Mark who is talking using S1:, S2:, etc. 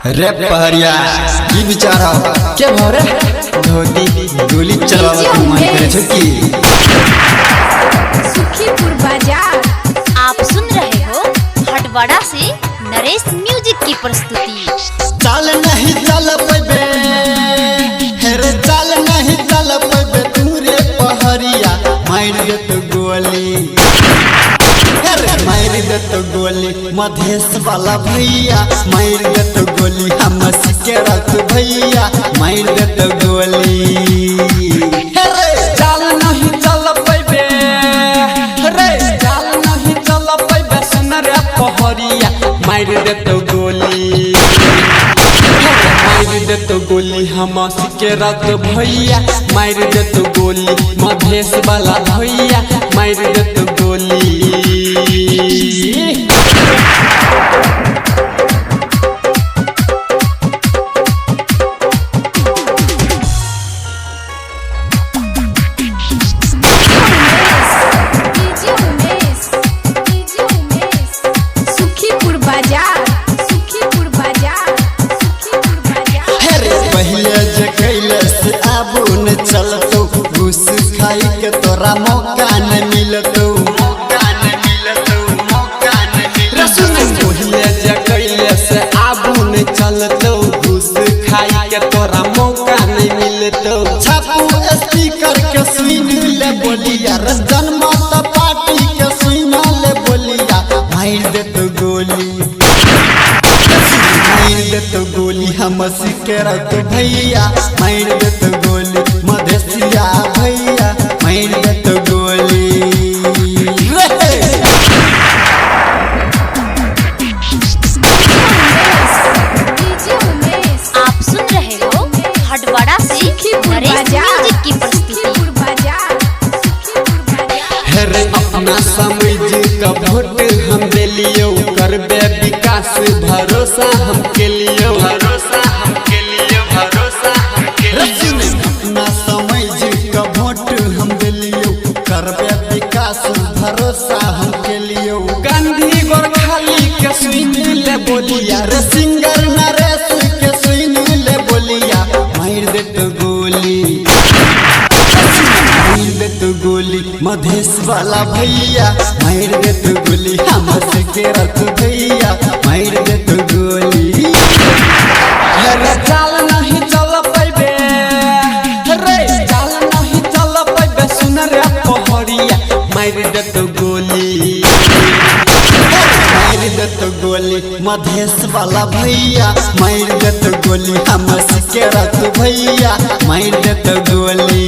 S1: रे पहरिया की विचार हो के भरे धोती गोली चलावे के मन करे छो की।
S2: सुखीपुर बाजार।
S3: आप सुन रहे हो हटवाड़ा से नरेश म्यूजिक की प्रस्तुति।
S1: चाल नहीं चल पेबे, हेरे चाल नहीं चल पेबे तू रे पहरिया, मार दे तो गोली, अरे मार दे तो गोली मधेश वाला भैया, मार दे तो गोली हम के रख भैया, मार दे तो गोली।
S4: रे चाल नहीं चल पैबे, रे चाल नहीं चल पैबे सुन रे पहरिया, मार दे तो गोली, मार दे तो गोली हम के रत भैया, मार दे तो गोली मधेश वाला भैया, मार दे तो गोली।
S2: डीजे उमेश, डीजे उमेश, सुखीपुर बाजार, सुखीपुर बाजार, सुखीपुर बाजार।
S1: हेरे पहले जे कैले से आबू न चलतो, घूस खाई के तोरा मौका न मिलतो, मौका न मिलतो, मौका न मिलतो।
S4: पहिले जे कैले से आबू नहीं चलतो, घूस खाई के तोरा मौका नहीं मिलतो।
S1: छापू स्पीकर के सुन ले बोलिया, रे जनमत पार्टी के सुन ले बोलिया, मार दे तो गोली, मार दे तो गोली हम के रख भैया, मार दे तो गोली मधेसिया भैया, मार दे तो गोली। रे
S2: डीजे उमेश,
S3: आप सुन रहे हो हटवाड़ा से
S2: सुखीपुर
S3: नरेश
S2: बाजार,
S3: म्यूजिक की प्रस्तुति।
S2: सुखीपुर बाजार, सुखीपुर बाजार।
S4: हेरे अपना समझ का वोट हम देलियो, करबे विकास भरोसा हम के लियो, भरोसा हम के लियो, भरोसा हम के लियो।
S1: अपना समझ का वोट हम दिलियो, करबे विकास भरोसा हम के लियो।
S4: गांधी गोरखाली के सुन ले बोलिया,
S1: रे सिंगर नरेश के सुन ले बोलिया, मार दे तो गोली, मार दे तो गोली मधेश वाला भैया, मार दे तो गोली हम के रख भैया, मार दे तो गोली।
S4: हेरे चाल नहीं चल पैबे, रे चाल नहीं चल पैबे सुन रे पहरिया, मार दे तो गोली,
S1: मार दे तो गोली मधेश वाला भैया, मार दे तो गोली हम के रख भैया, मार दे तो गोली।